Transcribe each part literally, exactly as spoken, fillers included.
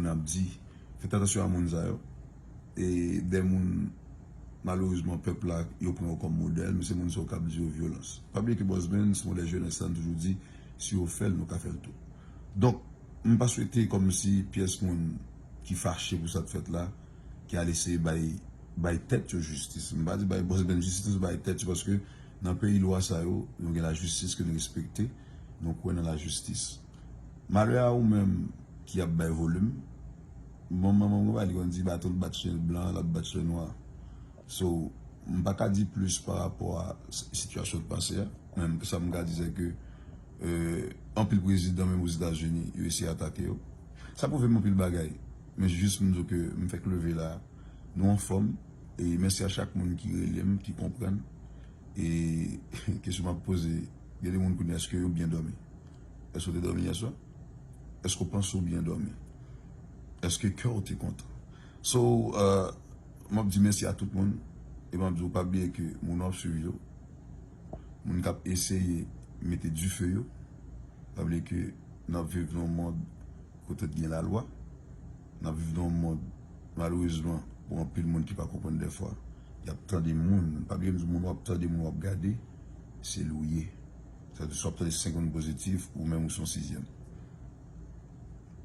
N ap di, fèt atansyon a moun sa yo. E de moun, malerezman, pèp la, yo pran yo kòm modèl, men se moun sa yo k ap di yo vyolans. Pa bliye ke Boss Benz, modèl jenès la, nou toujou di, si yo fè l, nou ka fè l tou. Donk, m pa swete kòmsi pyès moun ki fache pou sa k fèt la, ki al eseye bay, bay tèt yo jistis. M pa di bay Boss Benz jistis, bay tèt yo, paske nan peyi lwa sa yo, nou gen lajistis ke nou respekte, nou kwè nan lajistis. Malè a ou menm ki ap bay volim, bon, manman mwen pa li konn di baton l bat chen blan, l ap bat chen nwa. So, m pa ka di plis pa rapò a s-, sitiyasyon k pase a. Men sa m ka di se ke, euh, anpil prezidan menm Ozetazini, yo eseye atake yo. Sa pwouve m anpil bagay. Men jis m di w ke m fèk leve la, nou anfòm, e mèsi a chak moun ki rele m, ki konprann. E kesyon m ap poze, gen de moun kounye a, èske yo byen dòmi? Èske w te dòmi yèswa? Èske w panse w byen dòmi? Èske kè w te kontan? So, euh, m ap di mèsi a tout moun, e m ap di w pa bliye ke moun w ap swiv yo, moun k ap eseye mete dife yo, pa bliye ke n ap viv nan yon mond kote gen lalwa. N ap viv nan yon mond, malerezman, pou anpil moun ki pa konprann dèfwa, y ap tande moun. Pa bliye m di moun w ap tande, moun w ap gade, se li w ye. Sa vle di, si w ap tande senk moun pozitif, ou menm ou se yon sizyèm.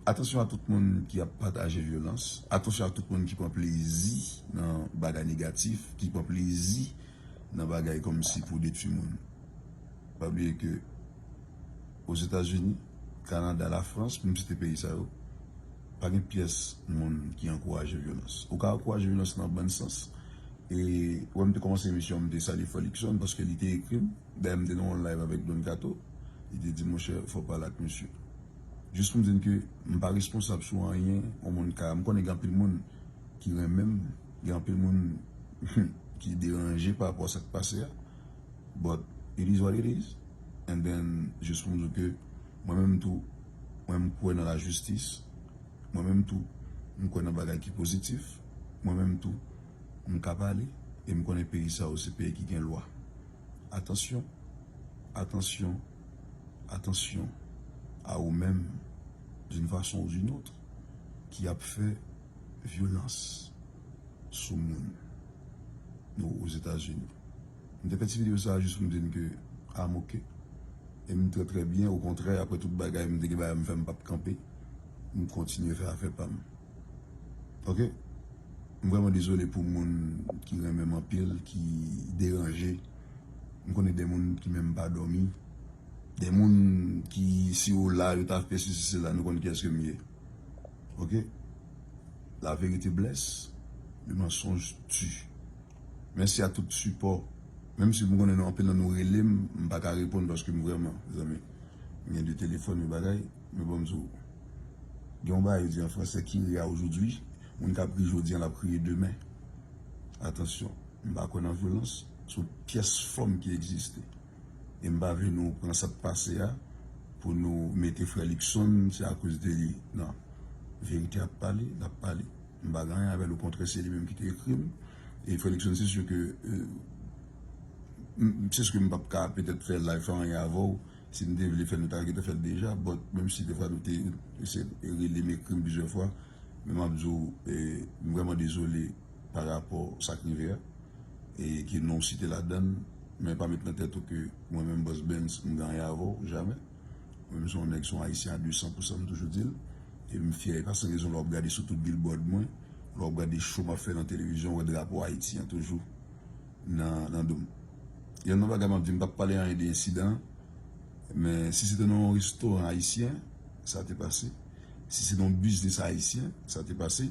Atansyon a tout moun ki ap pataje vyolans. Atansyon a tout moun ki pran plezi nan bagay negatif, ki pran plezi nan bagay kòmsi pou detwi moun. Pa bliye ke Ozetazini, Kanada, Lafrans, pou m site peyi sa yo, pa gen pyès moun ki ankouraje vyolans. Ou ka ankouraje vyolans nan bòn sans. E wè m te kòmanse emisyon, m te salye Frè Luckson paske li te ekri m. Dayè, m te nan yon live avèk Don Kato. Li te di, monchè, fò w pale ak misye. Jis pou m di n ke m pa responsab sou anyen yon moun ka. M konnen gen anpil moun ki renmen m, gen anpil moun ki deranje pa rapò a sa k pase a. But it is what it is. And then, jis pou m di w ke mwen menm tou, mwen m kwè nan lajistis. Mwen menm tou, m kwè nan bagay ki pozitif. Mwen menm tou, m ka pale. E m konnen peyi sa yo se peyi ki gen lwa. Atansyon, atansyon, atansyon a ou menm, d'une façon ou d'une autre, ki ap fè vyolans sou moun nou Ozetazini. M te fè ti videyo sa a jis pou m di n ke I'm ok. E m trè, trè byen. Okontrè, apre tout bagay, m te gen bagay m fè, m p ap kanpe. M kontinye fè afè pa m. Ok? M vrèman dezole pou moun ki renmen m anpil, ki deranje. M konnen de moun ki menm pa dòmi. De moun ki, si yo la, yo ta fè sesi, sela, nou konn kiyès ke m ye. Ok? La vérité blesse, le mensonge tue. Mèsi a tout sipò. Menm si m konnen nou anpil nan nou rele m, m pa ka reponn paske m vrèman, mezanmi, m gen de telefòn, yon bagay, men bon, m di w, gen yon bagay yo di an fransè, qui rit aujourd'hui, moun k ap ri jodi a, l ap kriye demen. Atansyon, m pa kwè nan vyolans sou pyès fòm ki egziste. E m pa vle nou pran sa k pase a pou nou mete frè Luckson, se akoz de li. Non. Verite ap pale, l ap pale. M pa gen anyen avè l, okontrè, se li menm ki te ekri m. E frè Luckson, se si ke, euh, m, se si ke m p ap ka petèt fè live, fè anyen avè w. Si m te vle fè l, nou ta gentan fè l deja. But, menm si defwa nou te eseye rele m, ekri m plizyè fwa, men m ap di w, eh, m vrèman dezole pa rapò sa k rive a, e ke non w site ladan l, men pa met nan tèt ou ke mwen menm Boss Benz, m gen anyen avè w, jamè. Mwen menm se yon nèg, se yon ayisyen a de san pou san, m toujou di l. E m fyè, e pa san rezon lè w ap gade sou tout billboard mwen, lè w ap gade show m ap fè nan televizyon, w wè drapo Ayiti an toujou nan, nan do m. Gen yon bagay m ap di, m p ap pale anyen de ensidan an, men si se te nan yon restoran ayisyen, sa te pase. Si se nan yon biznis ayisyen, sa te pase,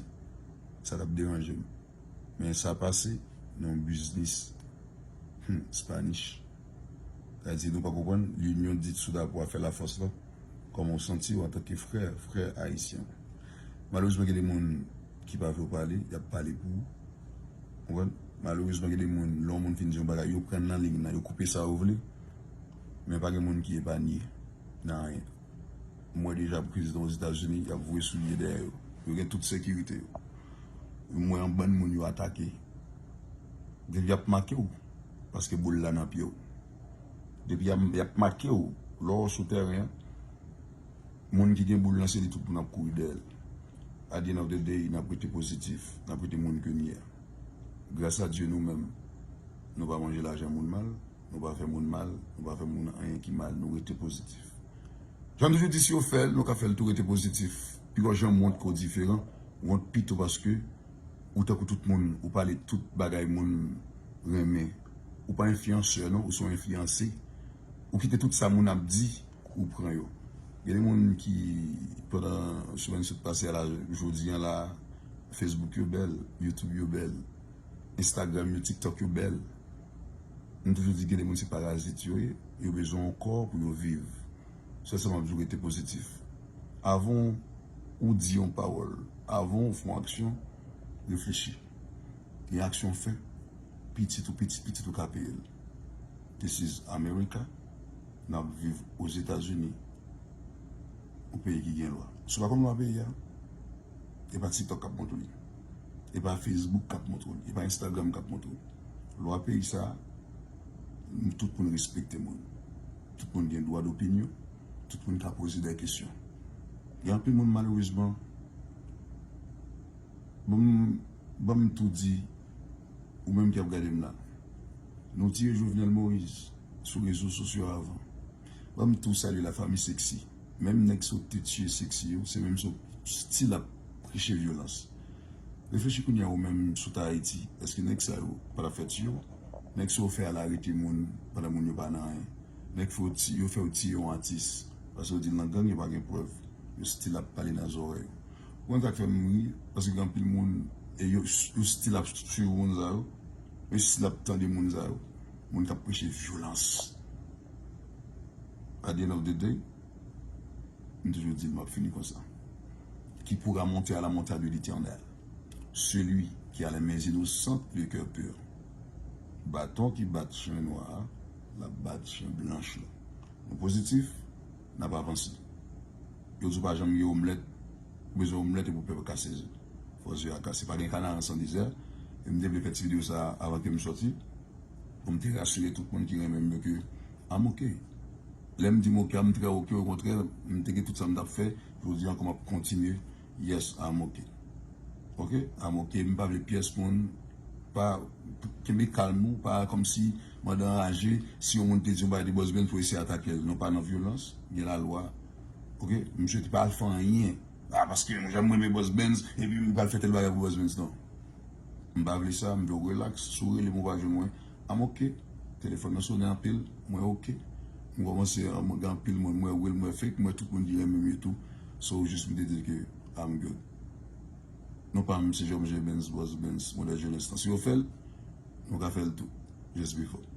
sa t ap deranje m. Men sa pase nan yon biznis, hmm, Spanish. Sa di, nou pa konprann, l'union dite sous la poids fait la force la. Kòman w santi w antanke frè, frè ayisyen? Malerezman, gen de moun ki pa vle w pale, y ap pale pou ou. Konprann? Malerezman, gen de moun, lè yon moun fin di yon bagay, yo pran nan liy nan, yo koupe sa yo vle. Men pa gen moun ki epanye nan anyen. M wè deja prezidan Ozetazini, y ap voye soulye dèyè yo. Yo gen tout sekirite yo. M wè yon bann moun yo atake. Depi y ap make w, paske boul la nan pye w. Depi y ap, y ap make w, lè w sou tèren an, moun ki gen boul lan, se li tout moun ap kouri dèyè l. At the end of the day, n ap rete pozitif, n ap rete moun ke n ye a. Gras a Dye, nou menm, nou pa manje lajan moun mal, nou pa fè moun mal, nou pa fè moun anyen ki mal, nou rete pozitif. Jan m toujou di, si yo fè l, nou ka fè l tou, rete pozitif. Piga w janm wont ke w diferan, wont pito paske ou tankou tout moun, ou pale tout bagay moun renmen. Ou pa enfliyansè non, ou se yon enfliyanse. Ou kite tout sa moun ap di, ou pran yo. Gen de moun ki, pandan semèn sot pase a la, jodi a la, Facebook yo bèl, YouTube yo bèl, Instagram yo, TikTok yo bèl. M toujou di gen de moun se parazit yo ye, yo bezwen yon kò pou yo viv. Sèl sa m ap di w, rete pozitif. Avan w di yon pawòl, avan w fè yon aksyon, reflechi. Gen aksyon w fè, pitit ou pitit pitit ou ka peye l. This is America. N ap viv Ozetazini, yon peyi ki gen lwa. Si w pa konn lwa peyi a, e pa TikTok k ap montre w li. E pa Facebook k ap montre w li. E pa Instagram k ap montre w li. Lwa peyi sa a, tout moun respekte moun. Tout moun gen dwa dopinyon. Tout moun ka poze de kesyon. Gen anpil moun, malerezman, ban m, ban m tou di, ou menm ki ap gade m la, nou tiye Jovenel Moïse sou rezo sosyo avan. Ban m tou salye lafanmi Sexy. Menm nèg sot te tiye Sexy yo, se menm sot stil ap preche vyolans. Reflechi kounye a ou menm sot Ayiti, èske nèg sa yo pa t ap fè tiye w? Nèg sa yo fè al arete moun pandan moun yo pa nan anyen. Nèg fè w ti-, yo fè w tiye yon atis, paske yo di l nan gang, yo pa gen prèv. Yo stil ap pale nan zòrèy ou. Ou konn sa k fè m ri? Paske gen anpil moun, e yo, yo stil ap swiv moun sa yo, yo stil ap tande moun sa yo. Moun k ap preche vyolans. At the end of the day, m toujou di l, m ap fini konsa. Qui pourra monter à la montagne de l'Éternel? Celui qui a les mains innocentes, le cœur pur. Baton ki bat chen nwa a, l ap bat chen blanch la. Nou pozitif, n ap avanse. Yo di w pa janm gen omlèt, ou bezwen omlèt epi w pè kase ze. Fò ze a kase. Pa gen kanaran san dezè. E m te vle fè ti videyo sa a avan ke m sòti, pou m te rasire tout moun ki renmen m yo ke I'm ok. Lè m di m ok a, m trè ok, okontrè, m te gen tout sa m t ap fè, jodi a ankò m ap kontinye. Yes, I'm ok. Ok? I'm ok, m pa vle pyès moun, pa, kenbe kalm ou, pa kòmsi mande anraje, si yon moun te di yon bagay de Boss Benz pou eseye atake l. Nou pa nan vyolans, gen lalwa. Ok? Misye te pa al fè anyen. Ah, paske mwen janm renmen Boss Benz, epi m pral fè tèl bagay pou Boss Benz, non. M pa vle sa, m vle w relax. Si w rele m, ou pa jwenn mwen, I'm ok. Telefòn nan sonnen anpil, mwen ok. M kòmanse, mwen gen anpil moun, mwen real, mwen fake, mwen tout moun ki renmen m yo tou. So, jis m te di ke I'm good. Non pa m se Jòm J Benz, Boss Benz, Modèl Jèn Enstan. Si yo fè l, nou ka fè l tou. Just before.